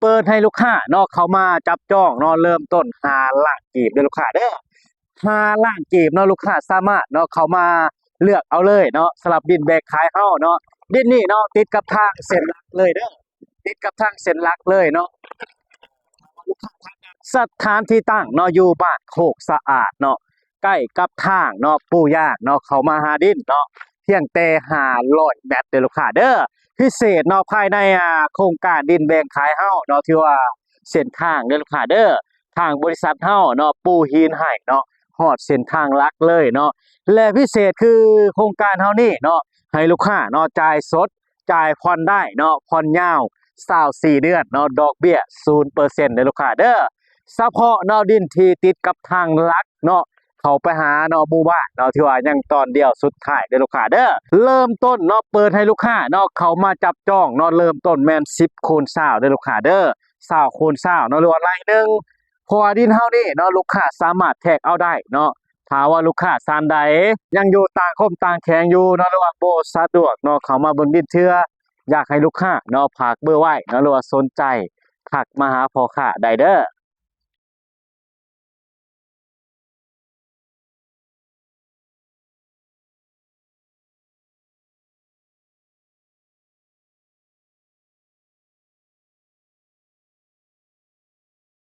ເປີດໃຫ້ລູກຄ້າເນາະ ເຂົ້າມາຈັບຈອງເນາະ ເລີ່ມຕົ້ນຫ້າລ້ານກີບເດີລູກຄ້າເດີ. ຫ້າລ້ານກີບເນາະ ລູກຄ້າສາມາດເນາະ ເຂົ້າມາເລືອກເອົາເລີຍເນາະ ສຳລັບດິນແບ່ງຂາຍເຮົາເນາະ. ດິນນີ້ເນາະ ຕິດກັບທາງເສັ້ນຫຼັກເລີຍເດີ ຕິດກັບທາງເສັ້ນຫຼັກເລີຍເນາະ. ສະຖານທີ່ຕັ້ງເນາະ ຢູ່ບ້ານໂຄກສະອາດເນາະ ໃກ້ກັບທາງເນາະ ປູຢາງເນາະ ເຂົ້າມາຫາດິນເນາະ ພຽງແຕ່ຫ້າຮ້ອຍແມັດເດີລູກຄ້າເດີ. ພິເສດເນາະ ພາຍໃນ ອ່າ ໂຄງການດິນແບ່ງຂາຍເຮົາເນາະ ຖືວ່າເສັ້ນທາງເດີລູກຄ້າເດີ ທາງບໍລິສັດເຮົາເນາະ ປູຫີນໃຫ້ເນາະ ຮອດເສັ້ນທາງຫຼັກເລີຍເນາະ. ແລະ ພິເສດຄືໂຄງການເຮົານີ້ເນາະ ໃຫ້ລູກຄ້າເນາະ ຈ່າຍສົດ ຈ່າຍຜ່ອນໄດ້ເນາະ ຜ່ອນຍາວຊາວສີ່ເດືອນເນາະ ດອກເບ້ຍສູນເປີເຊັນເດີລູກຄ້າເດີ. ສະເພາະເນາະ ດິນທີ່ຕິດກັບທາງຫຼັກເນາະ ເຂົ້າໄປຫາເນາະ ໝູ່ບ້ານເນາະ ຖືວ່າຍັງຕອນດຽວສຸດທ້າຍເດີລູກຄ້າເດີ. ເລີ່ມຕົ້ນເນາະ ເປີດໃຫ້ລູກຄ້າເນາະ ເຂົ້າມາຈັບຈອງເນາະ ເລີ່ມຕົ້ນແມ່ນສິບຄູນຊາວເດີລູກຄ້າເດີ ຊາວຄູນຊາວເນາະ ຫຼືວ່າໄຮ່ໜຶ່ງ. ເພາະວ່າດິນເຮົານີ້ເນາະ ລູກຄ້າສາມາດແທກເອົາໄດ້ເນາະ ຖ້າວ່າລູກຄ້າທ່ານໃດຍັງຢູ່ຕ່າງຄົມຕ່າງແຂວງຢູ່ເນາະ ຫຼືວ່າບໍ່ສະດວກເນາະ ເຂົ້າມາເບິ່ງດິນເທື່ອ ຢາກໃຫ້ລູກຄ້າເນາະ ຝາກເບີໄວ້ເນາະ ຫຼືວ່າສົນໃຈທັກມາຫາພໍ່ຄ້າໄດ້ເດີ.